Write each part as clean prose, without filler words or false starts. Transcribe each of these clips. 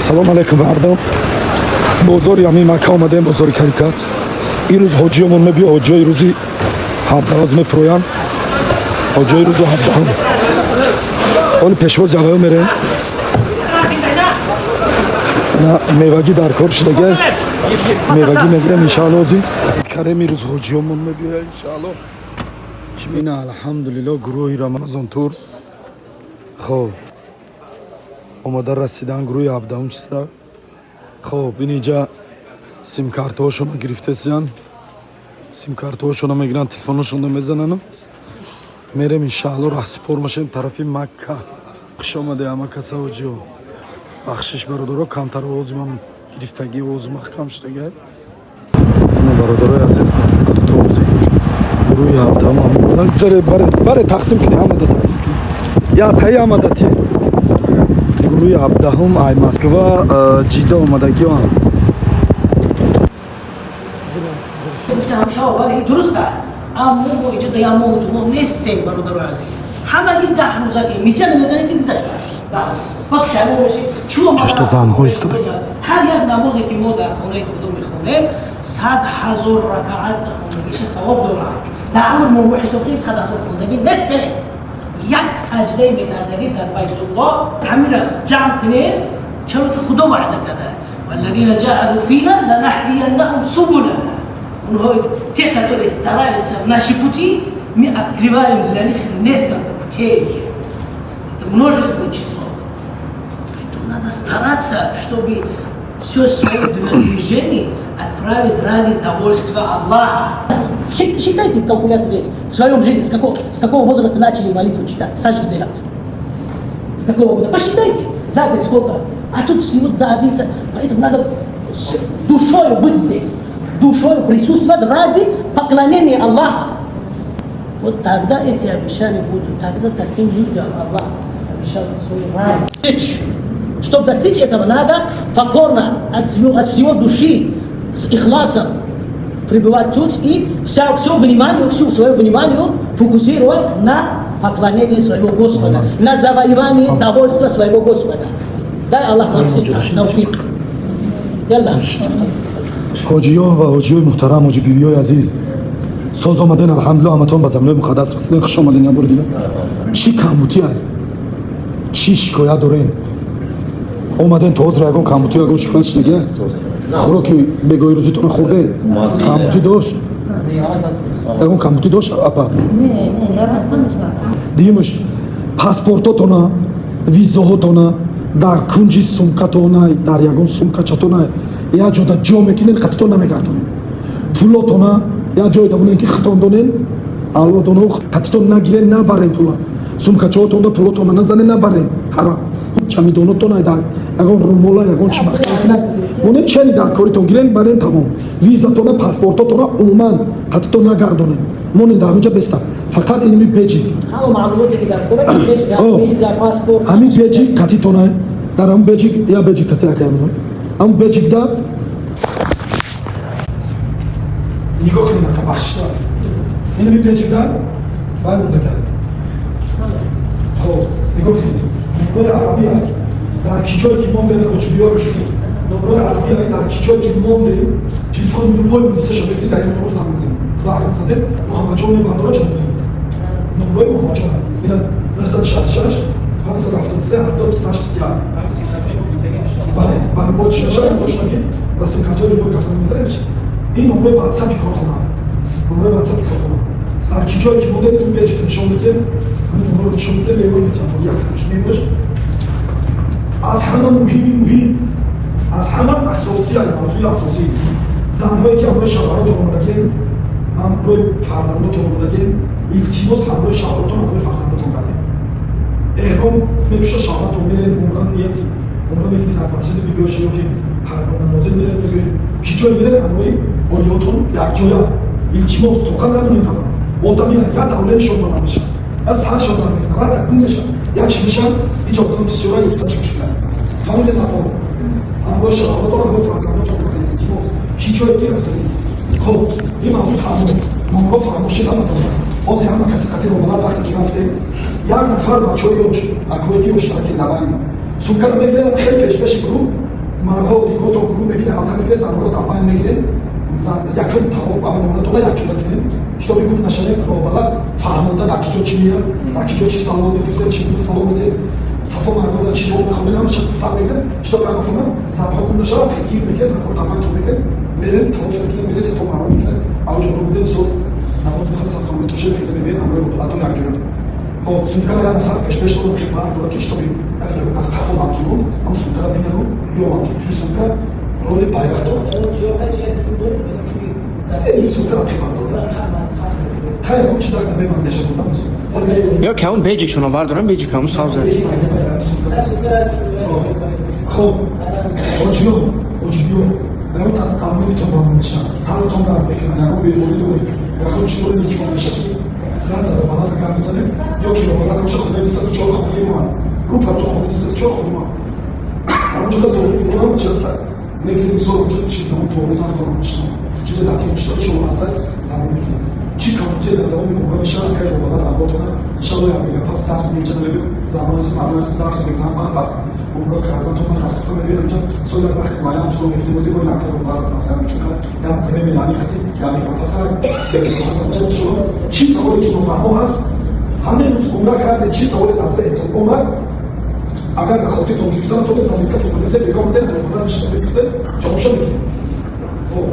Салом алейкум, мардум. Бозори ҳамин Макка омадем, бозори Карикат. Ирӯз ҳоҷиёмон мебиё, ҳоҷиёи рӯзи 17 мефурӯянд, ҳоҷиёи рӯзи 17-ум. Ҳоли пешвози ҳаваё мерем. На мевагӣ дар кор шудага, мевагӣ мегирем, иншаалло. Ози карем, ирӯз ҳоҷиёмон мебиёя, иншаалло. Чимина, алҳамдулилло, гурӯҳи Рамазон Тур хоб омода расидан, гурӯҳи 17-ум чиста. Хоб, ин иҷа симкартҳошонро гирифтесиян, симкартҳошонро мегиранд, телефоношонро мезананд. Мерем, иншаалло, раҳсипор мешавем тарафи Макка. Хуш омаде, ҳама каса, ҳоҷиё. Бахшиш, бародаро, камтар овози ман гирифтагӣ, овози маҳкам шудага. Ина, бародарои азиз, автобуси гурӯҳи 17-ум омадан. Гузаре, баре, тақсим кунӣ, ҳамада тақсим кунӣ, я таи ҳамада ти. Гурӯҳи 17-ум ай Москва, Ҷида омадагиам. Гуфтам шо, вале дуруст аст, аммо мо иҷо да як моҳу 2 моҳ нестем, бародарои азиз. Ҳамагӣ 10 рӯза ки мича намезанем, ки гузашта 10 рӯз ба пушаймон мешем. Чун Чашта занҳо истода. Ҳар як намозе ки мо дар хонаи Худо мехонем, 100 000 ракаат хондагиша савоб дорад. Дар амр мо ҳисоб кунем, 100 000 хондагӣ нестем. Як саҷдае мекардагӣ дар Байтуллоҳ, ҳамира ҷамъ кунем, чаро ки Худо ваъда карда: والذين جاهدوا فينا لنهدينهم سبلنا. Те, которые стараются в наши пути, мы открываем для них несколько путей. Это множественное число. Поэтому надо стараться, чтобы все свое движение отправить ради довольства Аллаха. Считайте, калькулятор есть. В своем жизни с какого возраста начали молитву читать, сажду делать? С какого года? Посчитайте. За год сколько? А тут всего за один. Поэтому надо с душой быть здесь. Душой присутствовать ради поклонения Аллаха. Вот тогда эти обещания будут. Тогда таким людям Аллах обещал свою рай. Чтобы достичь этого, надо покорно, от всего души, с ихласом пребывать тут и все внимание, всю свое внимание фокусировать на поклонении своего Господа, на завоевании довольства своего Господа. Дай Аллах нам всем тавфик. Ялла. Ҳоҷиё ва ҳоҷиёи муҳтарам, ҳоҷи бибиёи азиз, соз омаден, алҳамдулилла, ҳаматон ба заминои муқаддас расиден. Хуш омаден як бори дигар. Чӣ камбутӣ, чӣ шикоят дорен? Омаден то ҳозир ягон камбутӣ, ягон шикоят шудага? Хӯроки бегоҳи рӯзитона хӯрден? Камбутӣ дошт? Ягон камбутӣ дошт, апа? Дуюмаш, паспортотона, визоҳотона дар кунҷи сумкатона, дар ягон сумкачатона як ҷода ҷо мекунен, қатитон намегардонен. Пулотона як ҷое дамонен, ки хитон донен, алло доно, қатитон нагирен, набарен пула. Сумкачаотонда пулотона назанен, набарен, ҳарам. Чамидонотона дар ягон румола, ягон чи маҳкам кунен, монен, чени дар коритон гирен, барен, тамом. Визатона, паспортотона умуман қатитон нагардонен, монен дар ҳаминҷа беста. Фақат иними беҷик. Ҳама маълумоте ки дар кора пеш, виза, паспорт. Ҳамин беҷик қатитона, дар ҳамин беҷик, я беҷик тати акаямон, ҳамин беҷикда нигоҳ кунед, ака, бахшишта, инами беҷикда вай мондага. Хоб, нигоҳ кунед, номрои арабия. Дар ки ҷое ки мондем, очубиё гӯш кунед, номрои арабия. Дар ки ҷое ки мондем, телефони любой милисаша мекунед, дар ин номро занг мезанед. Лаҳ задем, Муҳаммадҷон мебардора, ҷавоб медиҳад. Номрои Муҳаммадҷон ина: 966 573 70 28 21. Бале, бале, бо чишаша дошта ки ба симкартҳои любой каса мезанед. Ин номрои ватсапи корхона, номрои ватсапи корхона. Дар ки ҷое ки мондед, ту беҷик нишон медиҳем, ҳамин номроро нишон медиҳем, беёр метиҳам якташ мебош. Аз ҳама муҳими муҳим, аз ҳама асосӣ, мавзӯи асосӣ: занҳое ки ҳамроҳи шавҳаротон омадагем, ҳамроҳи фарзандотон омадагем, илтимос, ҳамроҳи шавҳаротон, ҳамроҳи фарзандотон кардем. Эҳром мепӯша шавҳаратон, мерен умра, нияти умра мекунед, аз масҷиди бибиёша ё ки намозин мерен, мегӯед, ки ҷое мерен, ҳамроҳи оилотон якҷоя, илтимос, тоқа намонем равам. Одами як давлатшон баланд мешавад, я саршон баланд мекунад, рак гум мешавад, як чи мешавад, ҳеҷ одам бисёра ёфтанаш мушкил. Фаҳмидед? Напо ҳамроҳи шавҳаротон, ҳамроҳи фарзандотон омадем, илтимос, ки ҷое ки рафтагӣ. Хоб, ин мавзӯъ фаҳмо, номро фаҳмоши наматон. Ҳозир ҳама каси қатӣ робалад. Вақте ки рафтем, як нафар бачаҳои ёш, акое ки ёштара, ки лабани сумкаро мегирем, хеле пешпеши гурӯҳ. мекунем, ҳалқа мекунем, занҳоро дар байн мегирем, якум тавоф аввал умратона якҷоя кунем, чтобы гум нашавем. Роҳбалад фаҳмонда, дар ки ҷо чӣ меяд, дар ки ҷо чӣ салом мефирсем, чӣ салом метем, Сафо Марвада чӣ дуо мехонем, ҳамаша гуфтан мекунем, чтобы ана фаҳмам, занҳо гум нашавад. Гир мекунем, занҳоро дар байн то мекунем, мерем, тавоф мекунем, мерем, Сафо Марва мекунем, авҷо омадем, мисол, намоз мехоҳ, сартон метошем, хеза мебием ҳамроҳи роҳбаладон якҷоя. Хоб, сумкара як нафар пешпеш дорам, ки бар дора, ки чтобы як кас қафо ламкимон, ҳам сумкара бинану биёванд. Ин сумка роли байрақ дорад. Ин сумкара ки бар дорад. Хай, ягон чиза намемандеша будам. Ё ки ҳамон беҷикшонро вардорам, беҷик ҳамон савза. Хоб, ҳоҷиён, ҳоҷибиён, ягон таъминитон ба ман мешавад, саратон дард мекунад, ягон беморӣ доред, ягон чӣ доред, илтифот мешавад, ки сразу роҳбалад гап мезанем, ё ки роҳбалад набошад, хонаи 204 хонаи мо, рӯ парто хонаи 204 хонаи мо, ҳамонҷода дору ҳама чиз ҳаст, мегирем. Мисол, онҷо чи дору надорам, чизе дар ки шумо ҳаста, давом мекунем. Чӣ коммунитет дар давоми умра мешавад, акай роҳбалад ҳамротона, иншалло. Як мега пас дарс меинҷа намебиём, замон аст, мардум аст, дарс мегзанам. Баъд аз умра кардан то баъд аз хафа мебиём инҷа, мисол, як вақти муайян ҷудо мекунем, ози бояд акай роҳбалад маслиҳат мекунем, як время яъни қати як мега пас пас инҷа, иншалло. Чӣ саволе ки нофаҳмо ҳаст, ҳамин рӯз умра карде, чӣ саволе дар зеҳнтон омад, агар дар хотиртон гирифтан, то заметкатон бинависед, бегоҳ медед, роҳбалад мешинад, мепурсед, ҷавобшо мекунем. Хоб,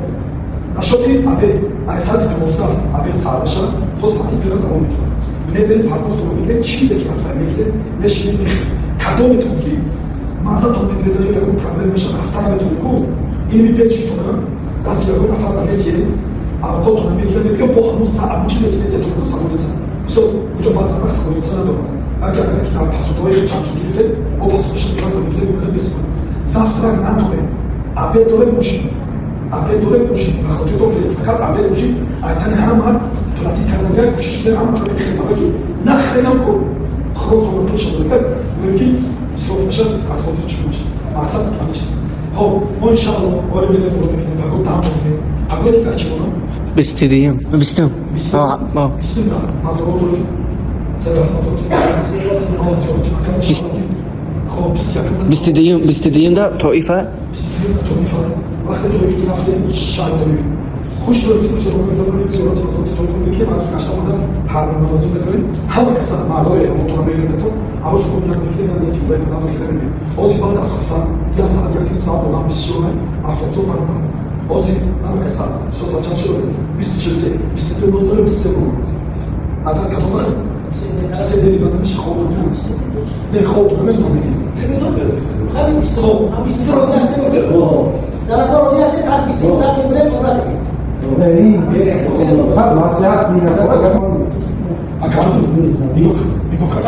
нашоти обед ай соати 12 обед сар мешавад, то соати 2 давом мекунад. Меберем, парвозтонро мегирем, чизе ки аз мегирем, мешинем, мехӯрем. Кадометон ки маззатон мегиреза ё ягон проблем мешавад, рафта наметонед ку, инми беҷиктона дасти ягон нафар наметиҳем, авқотона мегирем, мебиём бо ҳамун ҳамун чизе ки метиҳетон, самолица. Мисол, уҷо баъзан вақт самолица надорад. Агар ки дар посудаҳои хеле гирифтем, бо посудаша сразу мегирем, мебарем, месупорем. Завтрак надорем, обед дорем, ужин. Обед дорем, ужин. Ба хотир дорем, фақат обед, ужин. Айтани ҳама платить кардагар, кӯшиш кунем, ҳама бихӯрем, барои ки нахӯрем ку хӯрокро пеша дорем, мумкин исроф мешавад, аз хотир чӣ мешавад. Мақсад ҳамин чиз. Хоб, мо иншаалло оли мегирем, кор мекунем, пагоҳ дам мекунем. Пагоҳ дигар чӣ монам? 22-м, 20-м. 20-м мазоро дорем, сараф мазороти зиёрати Макка, иншаалло. Хоб, 21-м. 22-м, 22-юмда Тоифа. 22-юмда Тоифа. Вақте Тоиф рафтем, шаҳри Тоиф хуш дорем, зиёрати мазороти Тоиф мекунем. Аз гашта омада ҳар манозил мекунем, ҳама каса мардои эҳромотона мегирем, като арӯс хуб як мекунем, як нети буда кадам мехезем, мебием. Ози баъд аз хуфтан як саат, 1.5 саат одам бисёр автобусо баромад. Ози ҳама каса соат чанд шуд? 20:43, 22:00, 23 аз кадом вақт 23 дери баъд намеша, хоб дорем, не, хоб дорем, мегӯям. Хоб. Занакҳо розӣ ҳастед, соати 22 саат мебурем, умра дидем? Сад маслиҳат. Акаҷон, нигоҳ, нигоҳ кард.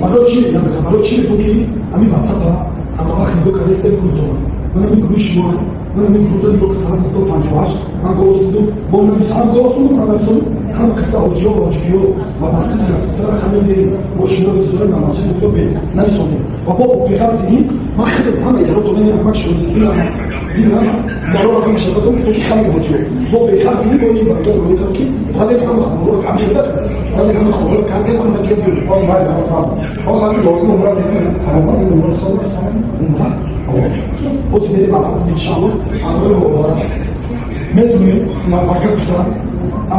Барои чи, барои чи буки ҳамин ватсапа ҳама вақт нигоҳ карда истем гурӯҳтона. Ман ҳамин гурӯҳи шумо, ман ҳамин гурӯҳда нигоҳ кард, соат 9:58 ман голос будум, бо нависам, голос будум, нависонум, ҳама каса ҳоҷиё ва ҳоҷибиё ва масҷиди расисара ҳама берем, мо шуморо интизорем дар масҷиди гуфта бе нависонем. Ва бо беғарзи ин ман хеле ҳама идаротона ҳамак шумо дидам, даро рақамаша задам, гуфтам, ки ҳамаи ҳоҷиё бо беғарзи ин бо ин бародар рӯй кард, ки равем, ҳама хонаро кам хелда равем, ҳама хонаро кардем, ҳама ки биёрем. Боз майли, боз ҳамин лозим умра мекунем, тамоман ин умра ҳисоб. Умра боз мерем, алҳамдулилла, иншаалло, ҳамроҳи роҳбара медонем. Ака гуфтам,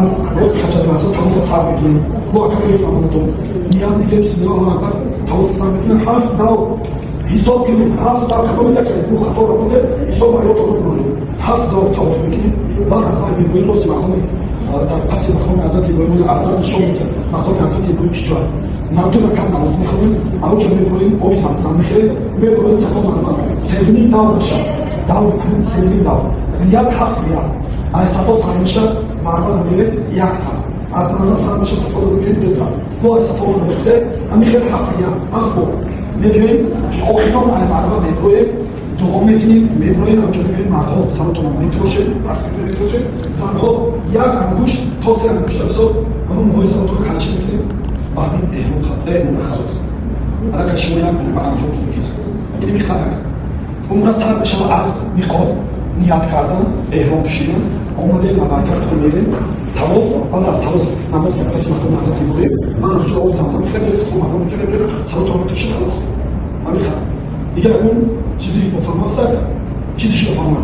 аз рози Ҳаҷаруласвад тавофа сар мекунем, бо ака мефаҳмонатон, ният мекунем, бисмилла, Аллоҳу акбар, тавофа сар мекунем, ҳафт дав ҳисоб кунем, ҳафт дав, кадоме яке ду хато ра ҳисоб ҳаётро мекунем, ҳафт дав тавоф мекунем. Баъд аз вай мебоем роси мақоми, дар паси мақоми ҳазрати Иброҳим, Арафот нишон медиҳад мақоми ҳазрати Иброҳим чӣ ҷоя, ду ракат намоз мехонем, авҷа меброем, оби Замзам мехӯрем, меброем Сафо Марва, севним давр мешавад, давр кун, севним давр рият, ҳафт рият. Аз Сафо сар мешавад, Марвара мерем, як та, аз Марва сар мешавад, Сафоро мебирем, ду та, бо аз Сафо Марва се, ҳамин хел ҳафт рият, ҳафт бор мебиёем. Охирон ай Марва меброем, дуо мекунем, меброем, авҷа мебиёем. Мардҳо саротона метрошем, метрошем, занҳо як ангушт то се ангушта, мисол, ҳамон мӯҳои саротона қалчи мекунем. Баъд ин эҳром, умра халос. Адака шумо як умра анҷом мекист. Ин михаак умра сар мешава аз миқот, ният кардан, эҳром пӯшидан, омадем, лабайка гуфтем, мерем тавоф, баъд аз тавоф намоз дар паси мақоми ҳазрати Иброҳим, баъд аз ҷо оби Замзам мехӯрем, мерем Сафо Марва мекунем, мерем саротона метрошем, халос. Ҳамин дигар ягон чизи нофаҳм ҳаст? Чизи шумо фаҳм.